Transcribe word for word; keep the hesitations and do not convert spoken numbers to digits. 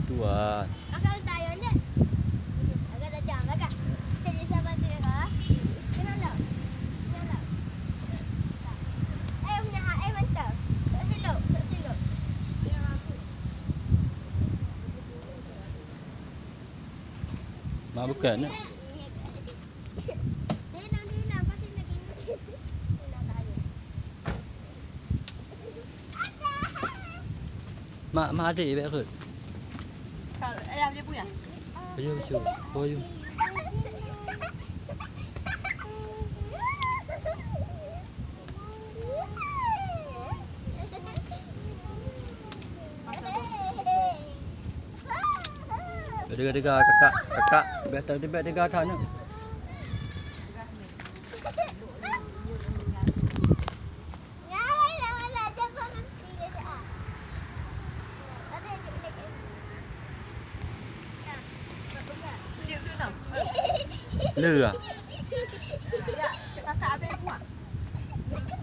Tuan. Mak bukan, nak? Mak, mak adik bèk rhot. Ayah, ayah, dia punya. Ayah, ayah. Oh, ayah. Teuga-teuga kakak, kakak, biasa teubiet teuga that nyoe. Le ah.